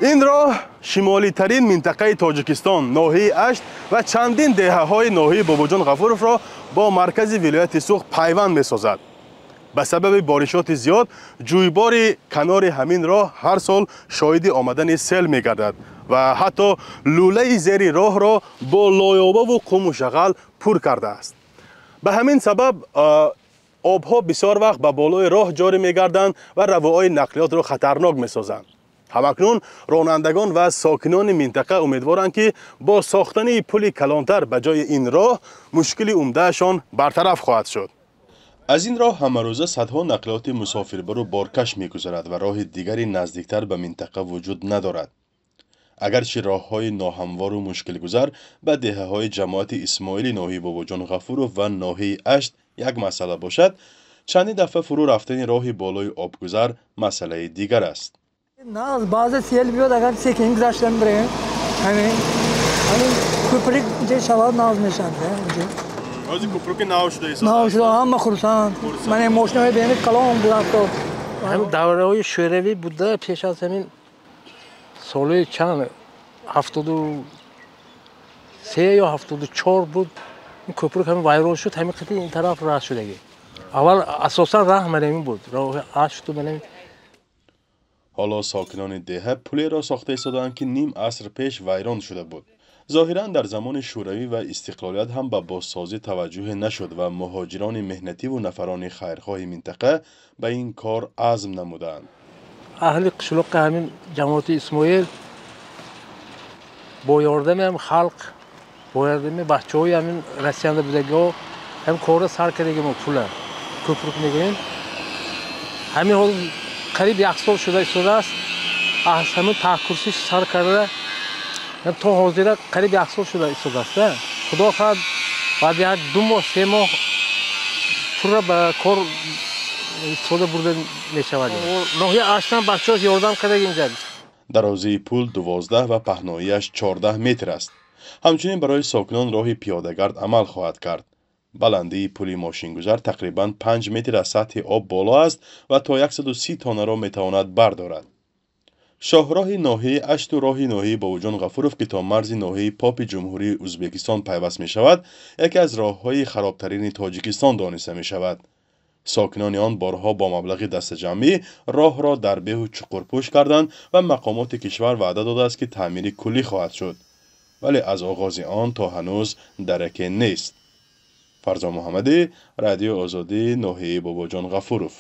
Ин роҳ шимолитарин минтақаи Тоҷикистон, ноҳияи Ашт ва чандин деҳаҳои ноҳияи Бобоҷон Ғафуровро бо маркази вилояти Суғд пайванд месозад. Ба сабаби боришоти зиёд ҷӯйбори канори ҳамин роҳ ҳар сол шоҳиди омадани сел мегардад ва ҳатто лӯлаи зери роҳро бо лоёбаву қуму шағал пур кардааст. Ба ҳамин сабаб обҳо бисёр вақт ба болои роҳ ҷорӣ мегарданд ва равоҳои нақлиётро хатарнок месозанд. Ҳамакнун ронандагон ва сокинони минтақа умедворанд, ки бо сохтани пули калонтар ба ҷои ин роҳ мушкили умдаашон бартараф хоҳад шуд. Аз ин роҳ ҳамарӯза садҳо нақлиёти мусофирбару боркаш мегузарад ва роҳи дигари наздиктар ба минтақа вуҷуд надорад. Агарчи роҳҳои ноҳамвору мушкилгузар ба деҳаҳои ҷамоати Исмоили ноҳияи Бобоҷон Ғафуров ва ноҳияи Ашт як масъала бошад, чандин дафъа фурӯ рафтани роҳи болои обгузар масъалаи дигар аст. Нағз, баъзе сел биёд, агар секин гузаштан бирем, ҳамин ҳамин кӯприк инҷа шавад, нағз мешавад инҷа. Ҳозир кӯпруки нав шуда истодааст. Нав шуда, ҳама хурсанд. Мана мошинаҳои бенед калон буданд. Ҳамин давраҳои шӯравӣ буда, пеш аз ҳамин солҳои чанд, 73 ё 74 буд, ин кӯпрук ҳамин вайрон шуд, ҳамин қити ин тараф раҳ шудагӣ. Аввал асосан раҳ мана ин буд, роҳи Ашту мана. Ҳоло сокинони деҳа пулеро сохта истодаанд, ки ним аср пеш вайрон шуда буд. Зоҳиран, дар замони шӯравӣ ва истиқлолият ҳам ба бозсозӣ таваҷҷӯҳе нашуд ва муҳоҷирони меҳнативу нафарони хайрхоҳи минтақа ба ин кор азм намуданд. Аҳли қишлоқи ҳамин ҷамоати Исмоил бо ёрдами ҳам халқ, бо ёрдами бачаҳои ҳамин Россиянда будагиҳо ҳамин корро сар кардагим. Пула кӯпрук мегӯем. Ҳамин ҳол қариб як сол шуда истодааст. Аз ҳамин таҳкурсӣ сар карда то ҳозира қариб як сол шуда истодааст. Худо хоҳад, баъди як 2 моҳ, 3 моҳ пурра ба кор истифода бурда мешавад. Ноҳия Аштан бачаҳо ёрдам кардаги инҷа. Дарозии пул 12 ва паҳноияш 14 метр аст. Ҳамчунин барои сокинон роҳи пиёдагард амал хоҳад кард. Баландии пули мошингузар тақрибан 5 метр аз сатҳи об боло аст ва то 130 тоннаро метавонад бардорад. Шоҳроҳи ноҳияи Ашту роҳи ноҳияи Бобоҷон Ғафуров, ки то марзи ноҳияи Попи Ҷумҳурии Ӯзбекистон пайваст мешавад, яке аз роҳҳои харобтарини Тоҷикистон дониста мешавад. Сокинони он борҳо бо маблағи дастаҷамъӣ роҳро дар беҳу чуқурпӯш карданд ва мақомоти кишвар ваъда додааст, ки таъмири куллӣ хоҳад шуд, вале аз оғози он то ҳанӯз дараке нест. Фарзон Муҳаммадӣ, Радиои Озодӣ, ноҳияи Бобоҷон Ғафуров.